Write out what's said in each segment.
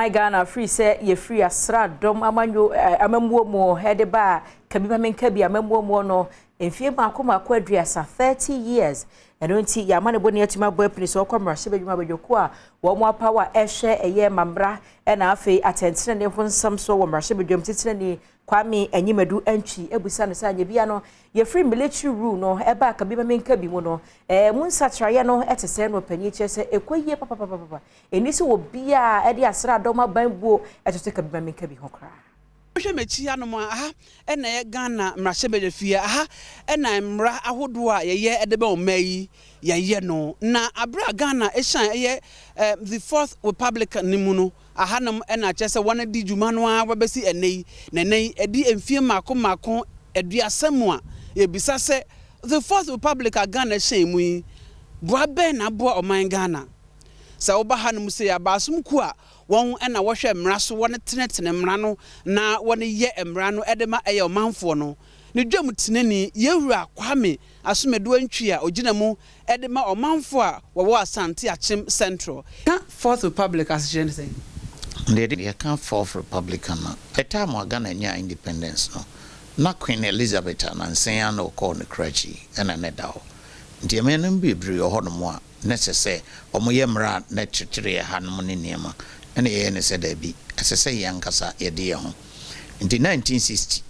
Ghana firi sɛ yɛfiri asraadɔm amanyo amammuo mu ɛde ba a kabi ma menka bi amammuo mu no mfie mako mako 30, 30 years. Ɛno nti yɛama ne bɔ ne atumi abɔ apini sɛ ɔkɔ mmarahyɛbadwuma abadwako a wɔn mo apaw a ɛhwɛ ɛyɛ mamra ɛna afei atɛntene ho nsɛm so wɔ mmarahyɛbadwam titenani Kwame Anyimadu Antwi abusa no sɛ anya bia no yɛfiri military rule no ɛba kabi ma menka bi mu no mu nsakyerɛeɛ no ɛte sɛ no ɔpanyin kyerɛ sɛ ɛkɔ yie papapapapa, ɛni sɛ obiaa ɛde asraadɔm aban buo ɛtoto kabi ma menka bi ho koraa. Wohwɛ m'akyi hanom a, aha ɛna ɛyɛ Ghana mmarahyɛbadwa fie. Aha ɛna mmara ahodoɔ a yɛyɛ ɛde bɛ ɔman yi yɛyɛ no. Na abere a Ghana ɛhyɛn ɛyɛ the Fourth Republic ne mu no, ahanom ɛna kyerɛ sɛ wɔn adi dwuma no ara wɔbɛsi ɛnɛ yi. Na ɛnɛ yi ɛdi mfie mmaako mmaako 30 mu a yɛbisa sɛ the Fourth Republic a Ghana hyɛn mu yi, boa bɛn na aboa ɔman Ghana? Sɛ woba hanom sɛ abaasom ku a wɔn ɛna wɔhwɛ mmara so, wɔn tenetene mmara no na wɔn yɛ mmara no ɛde ma ɛyɛ ɔmanfoɔ no. Ne dwam tenani yɛwura Kwame Asomadu Antwi a ogyina mu ɛde ma ɔmanfoɔ a wɔwɔ Asante Akyem Central ka Fourth Republic asekyerɛ ne sɛn? Deɛ yɛka Fourth Republic no, ɛtime a Ghana nya independence no, na Queen Elizabeth anansen a na ɔkɔɔ no krakyi ɛna ne da hɔ, nti ɛmɛ no bebree wɔ hɔnom a na ɛsɛ sɛ ɔmoyɛ mmara a na kyekyere yɛ hanom ne nneɛma, ɛna yɛyɛ ne sɛ daabi, ɛsɛ sɛ yɛn ankasa yɛde yɛn ho. Nti 1960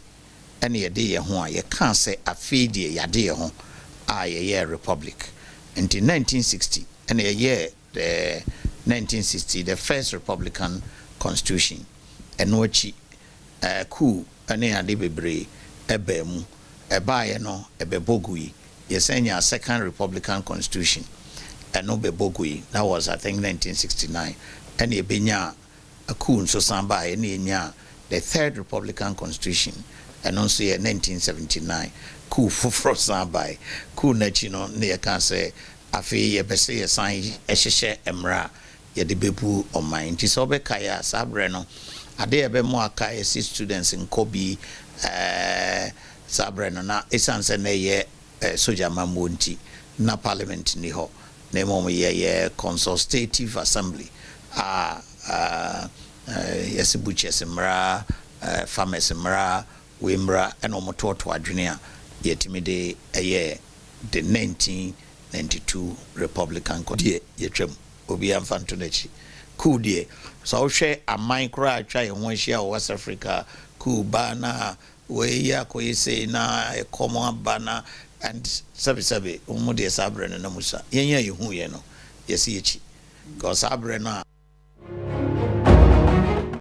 ɛna yɛde yɛn ho a yɛkaa sɛ afei deɛ yɛade yɛn ho a yɛyɛ republic. Nti 1960 ɛna yɛyɛ the 1960, the first republican constitution. Ɛno akyi coup ne ade bebree ɛbaa mu. Ɛbaeɛ no ɛbɛbɔ gu yi, yɛsɛn nya second republican constitution. Ɛno bɛbɔ gu yi, that was, I think, 1969. Ɛna yɛbɛnya coup nso san baeɛ ɛna yɛnya the third republican constitution. Ɛno nso yɛ 1979. Coup foforɔ san baeɛ. Coup n'akyi no ne yɛka sɛ afei yɛpɛ sɛ yɛsan hyehyɛ mmerɛ a yɛde bɛbu ɔman. Nti sɛ wobɛkaeɛ a, saa berɛ no ade a yɛbɛmo aka yɛsi students nkɔ bi saa berɛ no na ɛsiane sɛ na ɛyɛ sogya mammuo nti na parliament ni hɔ, na mmom yɛyɛ consultative assembly a yɛsɛ butchers mmara, farmers mmara, wei mmara, ɛna ɔmo toɔtoɔ adwene a yɛtumi de ɛyɛ the 1992 republican deɛ yɛtwam. Obiara mfa nto n'akyi. Coup deɛ, sɛ wohwɛ aman koraa atwa yɛn ho ahyia wɔ West Africa, coup ba na wei yɛ akɔyɛ sei na ɛkɔm aba na and sɛbesɛbe wɔn mu deɛ saa berɛ no na musa yɛn a yɛhu yɛn no yɛsi akyi because saa berɛ no a